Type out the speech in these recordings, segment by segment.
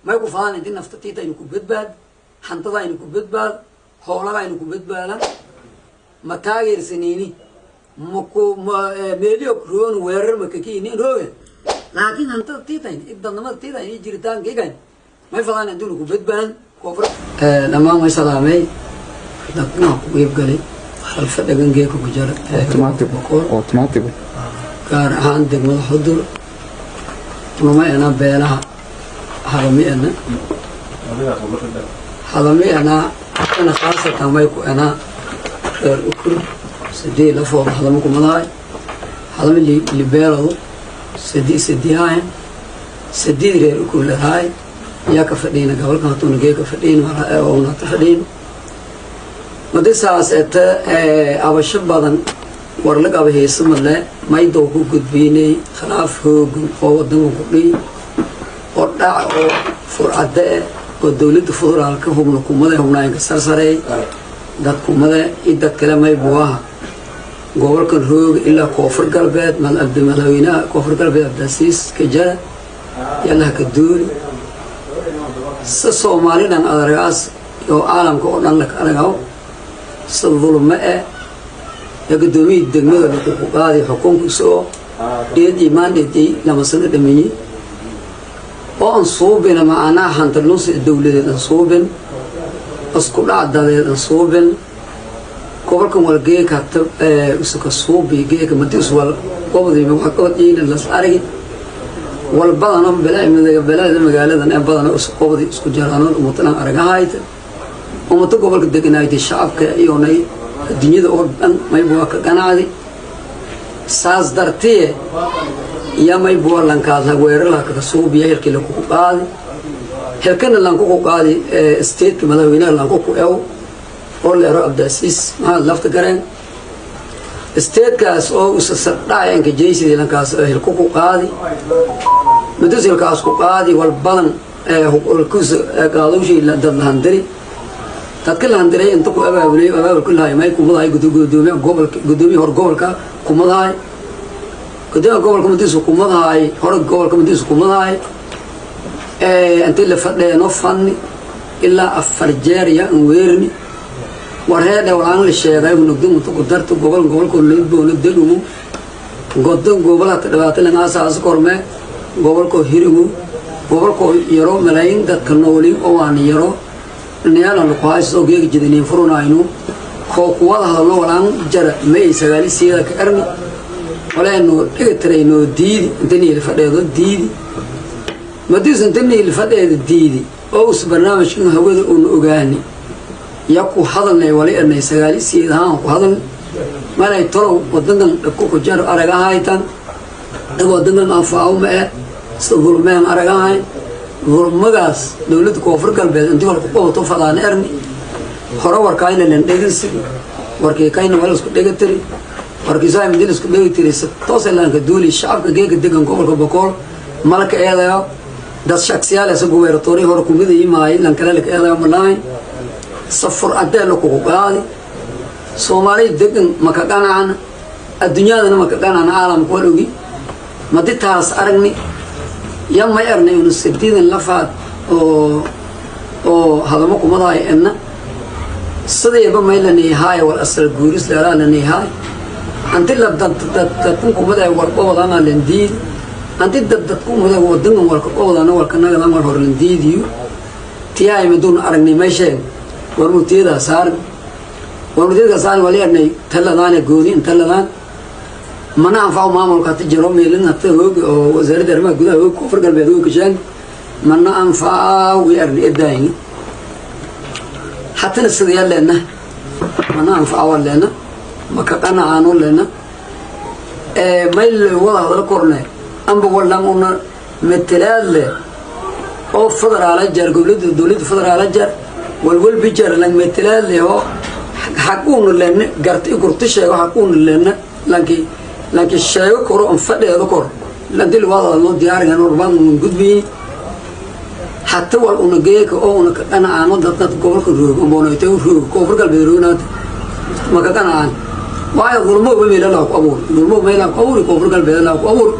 May ku fadaan inti nafta tiita aynu ku badbaad, hantada aynu ku badbaad, hoolaga aynu ku badbaadan. Ma taageersanayni, maku ma meeliyo roon weerar makakiini rooge, laakiin hantada tiitayn, dadnimada tiitayn iyo jiritaankaygayn may fadaan intuuna ku badbaadan koonfur. Dhammaan way salaamay dadnaha ku qeyb galay halfadhagan geeka ku jara Boqol, gaar ahaan degmada Xudur. Unama ena beelaha hadami ena, hadami ena ana khaasatan may ku ena reer Ukur. Sidii lafooda hadami kumadahay, hadami libeeladu sidii sidihayn, sidii reer Ukur ledahay yaa ka fadhiyna gobolkan hatuuna gee ka fadhiyin oona ta fadhiyin. Madisaas ete abasho badan warlag aba heese male maydow ku gudbiinay khilaaf hoogan oo wadankan ku dhiy oo dhac oo furcadde eh oo dowladda federaalka hubna kumade, hubnaayinka sarsareey dad kumade iyo dad kale. May buaha gobolkan rooga ilaa Koonfur Galbeed, madaxweynaha Koonfur Galbeed Abdasiis kajara yalaha ka duuli si Soomaalidan adargaas oo caalamka oo dhan laka aragaw si dulmo eh ee gudoomiyii degmada lakuku qaaday xukunka isagoo dheed iyo maandheedii 2 sano dhameeyey oo aan suubina macnaha hantalunsi dowladeed, aan suubin isku dhac dadeed, aan suubin gobolkan wal geeka usuka suubi geeka madi uswal gobodii waxa gobodiina las aragi wal badano balaada magaaladan ee badano isqobdi isku jaraanood umatadan aragahayta, ummado gobolka deganaaytay, shacabka iyonay adduunyada oo dhan mayba waa ka ganacdi. Saas dartiye iyo mayba waa lankaadla weerarlaha kaka suubiya helkii lakuku qaadi, helkana lankuku qaadi stateka madaxweynaha lankuku ew oo leero Cabdiasiis Maxamed Lafta Gareen. Statekaas oo usasadhacanka jaysidii lankaas helku ku qaadi, mudus helkaas ku qaadi wal badan kusa qaadowshii dad lahandiri, dadka lahandiray inta ku abaabulay, abaabul ku lahay may kumadahay gudoomiya gobolka, gudoomiya hor gobolka kumadahay, gudoomiya gobolka madiisu kumadahay, hore gobolka madiisu kumadahay. Intii la fadheeno fanni ilaa 4 jeer ya an weerni wareedhe walaan la sheegay nugdo unta ku darto gobol gobolka lolboona degumu godo gobolhata dhibaato lanaasaas korme gobolko hirigu gobolko yaro malaayin dadka nooli oo waan yaro niyaala laku haysto geega jidaniin furunaynu koo kuwada hadalno walaan jara may sagaali siyeeda ka erni waleenu dhiga tiraynoo diidi inta niil fadheedo diidi madiis inta niil fadheeda diidi oo us barnaamijkan hawada uuna ogaani ya ku hadalnay wali ernay sagaali siyeed ahaan ku hadalnay malay tolow wadankan dhabku ku jaro aragahaytan dhab wadankan anfaco ma eh sida dulmeen aragahay dulmagaas dowladda Koonfur Galbeed intii wal ku qabato fadaan erni. Hore warkaayna lan dhegeysi, warkii kayna wala isku dhegatiri, warkiisaa midil isku dhegatiri toos laanka duuli. Shacabka geeka degan gobolka Bokool malaka eedayo dad shaksiyaal esa gubernatori hore kumida yimaay lankale laka eedayo malahayn safur adee lakugu qaadi. Soomaaliya degan maka qanacana, adduunyadana maka qanacana, caalamka wal ogi. Madi taas aragni ya may ernay unu sidiidan lafaad oo hadamo kumadahay edna sidiiba may lanihaay wal asal guuris leeraa lanihaay anti la dadkun kumadahay walqobodana lan diidi anti dad dadku muday wadankan walka qobodana walka nagadan wal hor lan diidiyo. Tiyahay maduun aragnay meesheen war murtiyadaa saaran, war murtiyadaa saaran wali ernay taladaana gooni in taladaan mana anfaco maamulka hata jiro meelin hata hoog oo wasaaradda arrimaha gudaha hoog Koonfur Galbeed hoog kashaan mana anfaca wi arni edaayni. Hatana sidayaa leena mana anfaca waa leena maka qanacaano leena mayl wada hadalo korne amba walan una metelaad leh oo federaala jar dowladda federaala jar walwalbi jar lang metelaad leh oo xaquuna leena garti gurti sheego xaquuna leena lanki sheego koro on fadheedo kor lanti wada hadalno diyaarigan warbaan gudbiyi hata wal una geeka oo una ka qanacaano dad gobolka roog amboonayta roog Koonfur Galbeed roognaata maka qanacaan, waayo dulmo ba meela laa ku abuur, dulmo meelaa ku abuuri Koonfur Galbeed laa ku abuur.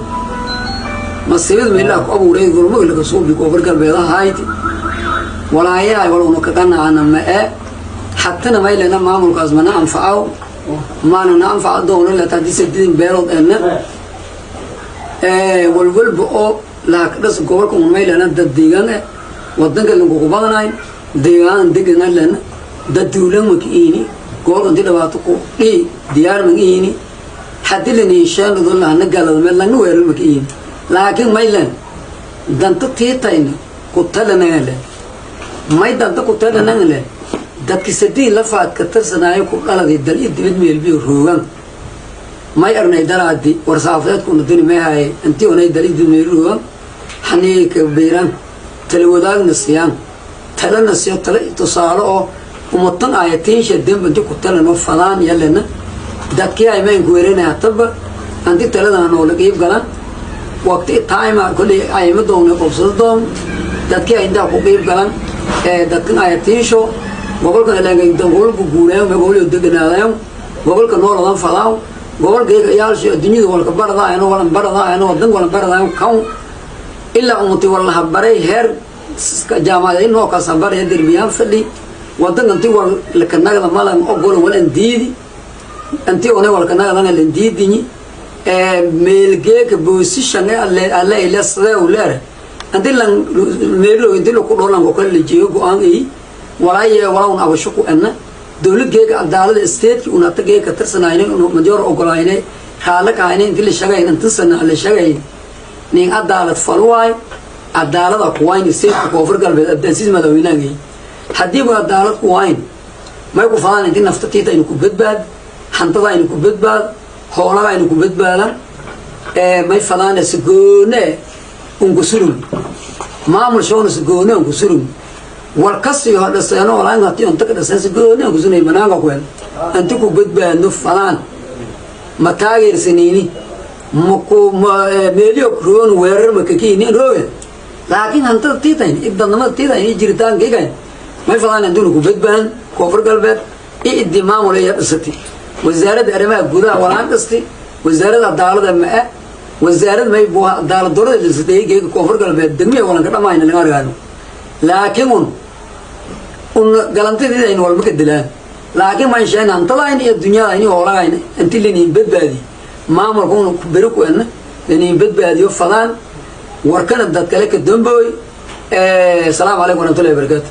Masiibada meelaha ku abuuray dulmiga laga suubi Koonfur Galbeed ahayd walaayahay waluna ka qanacana ma e hatana maylena maamulkaas mana anfacaw, maana na anfaca doono leta haddii sadidin beelood ena walwalba oo lahakadhas gobolka un maylena dad deegaan eh wadanka lankuku badanayn, deegaan degana lena, dad duulan maka iini, gobolka inti dhibaato ku dhii diyaar maka iini, haddii laninshaanado lahana galado meel lagna weerar maka iini, laakiin maylen danta tiitayna ku talanagale, may danta ku talanagale dadki sadii lafaad ka tirsanaayo ku dhaladay dal i dibad meelbiyo roogan. May arnay daraadi warsaafadeedkuna dini may intii onay dal i dibad meel roogan xanii ka beeraan, tala wadaagna siyaan, talana siyo, tala tusaale oo umatan ayatiinsha demba inti ku talano fadaan yalena. Dadkii ay mayn ku weeranaya taba anti taladana noola qiib galan waqti time kolley ayma doona qobsado doon dadkii ay intaa ku qiib galan ee dadkan ayatiinsho gobolkan gobolku guuraayo, ma gobolyo deganaadayo, gobolka nooladan fadaaw, gobolkayga iyaalsho adduunyada walka baradaayano, walan baradaayano, wadan walan baradaayo kan ilaa umati walaha baray heer jaamacada inoo kasa baraya derbiyaan fadhi wadanka inti wal lakanagada malan ogolo walan diidi intii onay walkanagadana lan diidinyi meelgeeka boosishan alle ile sidee u leere inti lan meelo inti laku dholanko kale la jeeyo go-aan ay walaaye walawn abasho ku ena dowladgeeka cadaalada stateki una ata geeka tirsanayna majoor ogolaynay raala kahayna inti la shagayn inti sana la shagay nin cadaalad falwaay cadaalada kuwayn stateka Koonfur Galbeed Abdiasiis madaxweynaha haddii bu cadaalad kuwayn may ku fadaan inti nafta tiita aynu ku badbaad, hantada aynu ku badbaad, hoolaga aynu ku badbaadan. May fadaana sigoone unkusurun maamul shoona sigoone unkusurun war kasi ho dhaseeno walaan hati unta ka dhaseen sigoone unkusurun banaanka kuwen anti ku badbaadno fadaan. Ma taageersanayni maku meeliyo roon weerar makakiini rooge, laakiin hantada tiitayn idadnamada tiitayn i jiritaankaygayn may fadaan intuuna ku badbaadan Koonfur Galbeed i idi maamul iya dhisati wasaaradda arrimaha gudaha walaan dhisti, wasaaradda cadaalada ma-a, wasaarad may bu cadaalad darada dhisatay geega Koonfur Galbeed degmiya walanka dhamayna laga argaano, laakiin un galantidiidayna walma ka dilaan, laakiin maan sheegna hantadayna iyo dunyadayna iyo hoolagayna inti laniin badbaadiyo maamulka una beri ku edna laniin badbaadiyo fadaan warkana dad kale ka dambooy. Asalaamu calaykum waraxmatullahi wabarakaatu.